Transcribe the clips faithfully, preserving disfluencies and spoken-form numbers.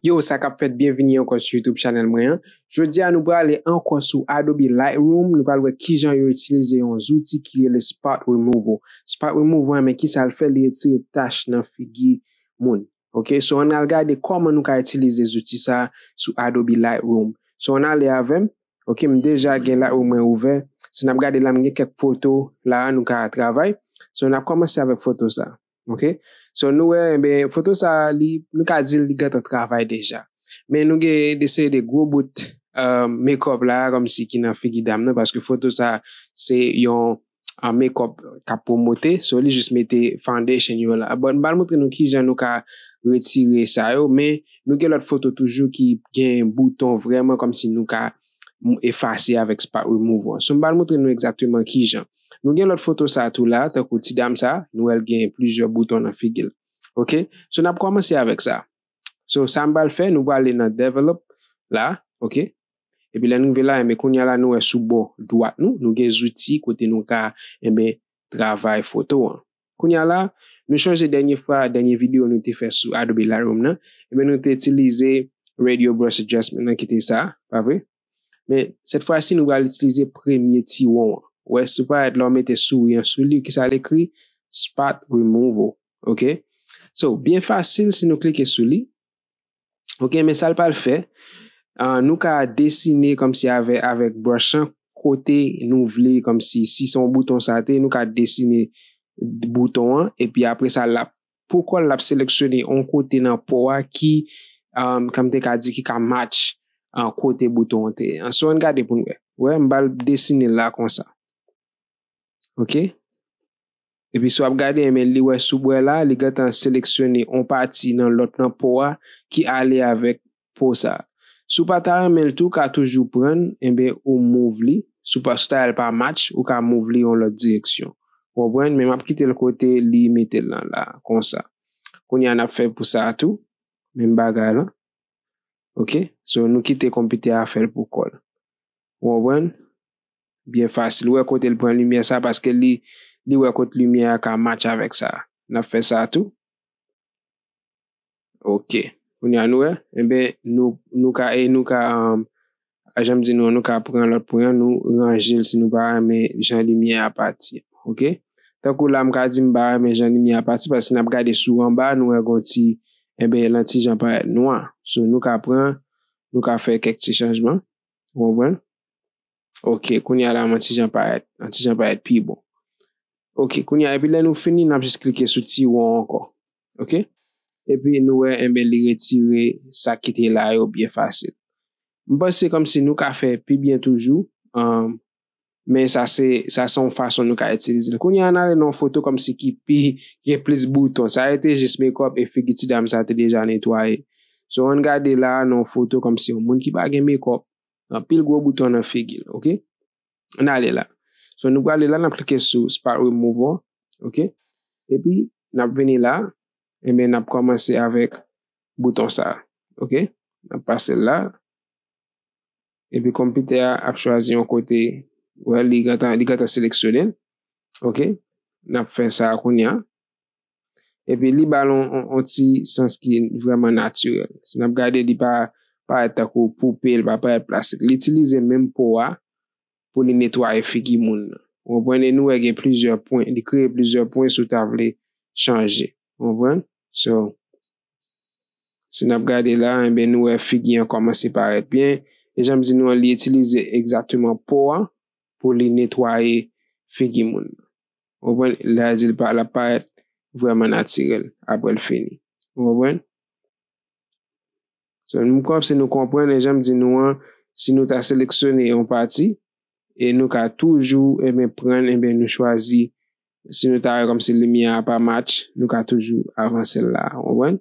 Yo, sa k ap fèt, byenvini ankò sou YouTube channel mwen an. Jodi a, nou prale ankò sou Adobe Lightroom. Nou pral wè kijan yo itilize yon zouti ki rele Spot Removal. Spot Removal, men kisa l fè? Li retire tach nan figi moun. Ok, so ann al gade kòman nou ka itilize zouti sa sou Adobe Lightroom. So ann ale avè m. Ok, m deja gen Lightroom mwen ouvè. Si n ap gade la, m gen kèk foto la nou ka travay. So n ap kòmanse avèk foto sa. Ok, so nou wè, enben, foto sa, li, nou ka di li gentan travay deja. Men nou gen de seri de gwo bout uh, makeup la, kòmsi ki nan figi dam nan, paske foto sa, se yon uh, makeup k ap pwomote, so li jis mete foundation yo la. Bon, m pral montre nou kijan nou ka retire sa yo, men nou gen lòt foto toujou ki gen bouton vrèman kòmsi nou ka efase avèk spot removal. So m pral montre nou egzakteman kijan. Nou gen lòt foto sa tou la, tankou ti dam sa, nou wè l gen plizyè bouton nan figi l. Ok, so n ap kòmanse avèk sa. So sa m pral fè, nou prale nan develop la, ok. Epi lè nou rive la, enben kounye a la nou wè sou bò dwat nou, nou gen zouti kote nou ka enben travay foto an. Kounye a la, nou chonje dènye fwa, dènye videyo nou te fè sou Adobe Lightroom nan, enben nou te itilize Radio Brush Adjustment nan ki te sa, pa vre? Men sèt fwa si nou pral itilize premye ti won an. Wè si w parèt lè w mete souri an sou li, kisa l ekri? Spot Removal. Ok? So, byen fasil si nou klike sou li. Ok, men sa l pral fè, uh, nou ka desine kòmsi avè, avèk brush lan kote nou vle, kòmsi si se yon bouton sa te, nou ka desine bouton an, epi apre sa l ap, pou kò l, l ap seleksyone yon kote nan po a ki, um, kòm te ka di, ki ka match uh, kote bouton an te ye. So ann gade pou n wè. Wè, m pral desine l la konsa. Ok? Epi si w ap gade, enben li wè sou bò la, li gentan seleksyone yon pati nan lòt nan po a ki ale avèk po sa. Si w pa ta renmen l tou, w ka toujou pran l, enben ou move li. Si w pa, si w ta wè l pa match, ou ka move li yon lòt direksyon. Ou konprann? Men m ap kite l kote li mete l lan la, konsa. Kounye a n ap fè pou sa tou, menm bagay lan. Ok? So nou kite konpitè a fè l pou kò l. Ou konprann? Byen fasil. Ou wè kote l pran limyè sa, paske li, li wè kote limyè a ka match avèk sa. N ap fè sa tou. Ok. Kounye a nou wè, enben nou, nou ka, e nou ka, um, jan m di nou, nou ka pran lòt pwen an, nou ranje l si nou pa renmen jan limyè a pati. Ok? Tankou la, m ka di m pa renmen jan limyè a pati, paske si n ap gade sou anba, nou wè gon ti, enben, l an ti jan parèt nwa. So nou ka pran, nou ka fè kèk ti chanjman. Ou konprann? Ok, kounye a la, m an ti jan parèt, an ti jan parèt pi bon. Ok, kounye a, epi lè nou fini, n ap jis klike sou ti won ankò. Ok? Epi nou wè, enben, li retire sa ki te la yo byen fasil. M panse kòmsi nou ka fè pi byen toujou, um, men sa se, sa se yon fason nou ka itilize l. Kounye a, n ale nan yon foto kòmsi ki pi, gen plis bouton. Sa rete jis makeup e figi ti dam sa te deja netwaye. So, ann gade la, nan yon foto kòmsi yon moun ki pa gen makeup. Anpil gwo bouton nan figi l, ok? Ann ale la. So, nou prale la, n ap klike sou Spot Removal, ok? Epi, n ap vini la, enben, n ap kòmanse avèk bouton sa, ok? N ap pase l la. Epi, konpitè a ap chwazi yon kote, wè, li gentan, li gentan seleksyone l, ok? N ap fè sa kounye a. Epi li ba l yon, yon, yon ti sans ki vrèman natirèl. Si n ap gade, li pa parèt tankou poupe, li pa parèt plastik. Li itilize menm po a pou li netwaye figi moun nan. Ou konprann? E nou wè gen plizyè pwen, li kreye plizyè pwen si w ta vle chanje. Ou konprann? So, si n ap gade la, enben nou wè figi an kòmanse parèt byen. E jan m di nou an, li itilize egzakteman po a pou li netwaye figi moun nan. Ou konprann? Lè a di l pa, l ap parèt vrèman natirèl apre l fini. Ou konprann? So, m panse nou konprann, e jan m di nou an, si nou ta seleksyone yon pati, e nou ka toujou, enben, pran, enben, nou chwazi, si nou ta wè kòmsi limyè a pa match, nou ka toujou avanse l la, ou konprann?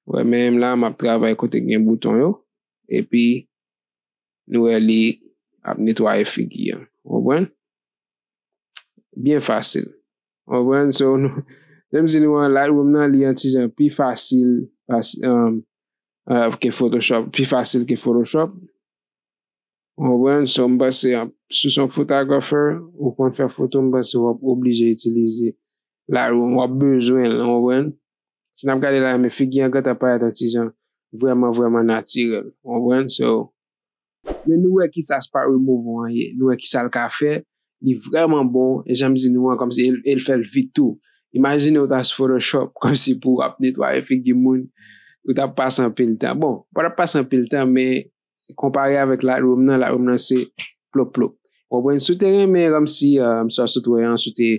Wè, menm la, m ap travay kote gen bouton yo, epi nou wè li ap netwaye figi an. Ou konprann? Byen fasil. Ou konprann? So, nou, menm si nou an Lightroom nan, li an ti jan pi fasil, fas-, um, uh, ke Photoshop, pi fasil ke Photoshop. Ou konprann? So, m panse, an, si w se yon photographer, ou konn fè foto, m panse w ap oblije itilize Lightroom, w ap bezwen l, ou konprann? Si n ap gade la, men figi an gentan parèt an ti jan vrèman, vrèman natirèl. Ou konprann? So, men nou wè ki sa Spot Removal an ye. Nou wè ki sa l ka fè. Li vrèman bon. E jan m di nou an, kòmsi el, el fè l vit tou. Imajine ou ta sou Photoshop, kòmsi pou w ap netwaye figi moun, ou t ap pase anpil tan. Bon, ou pa t ap pase anpil tan, men konpare avèk Lightroom nan, Lightroom nan se plop plop. Ou konprann? Si w te renmen kòmsi, um, sa w sot wè an, si w te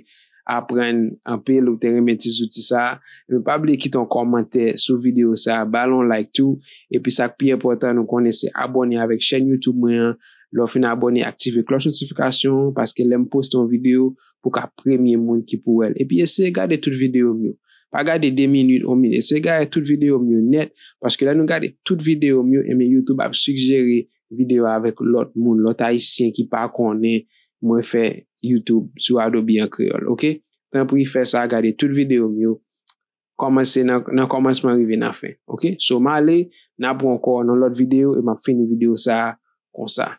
aprann anpil, ou te renmen ti zouti sa, men pa bliye kite yon kòmantè sou videyo sa, ba l yon like tou, epi sa k pi enpòtan, nou konnen se abòne avèk chèn YouTube mwen an. Lè w fin abòne, aktive klòch notifikasyon an, paske lè m poste yon videyo, pou w ka premye moun ki pou wè l. Epi eseye gade tout videyo m yo. Pa gade de minit, yon minit. Eseye gade tout videyo m yo nèt, paske lè nou gade tout videyo m yo, enben YouTube ap sigjere videyo avèk lòt moun, lòt ayisyen ki pa konnen mwen fè YouTube sou Adobe an kreyòl, oke? Tanpri fè sa, gade tout videyo m yo, kòmanse nan, nan kòmansman rive nan fen, oke? So, m ale, n ap wè ankò nan lòt videyo, e m ap fini videyo sa a konsa.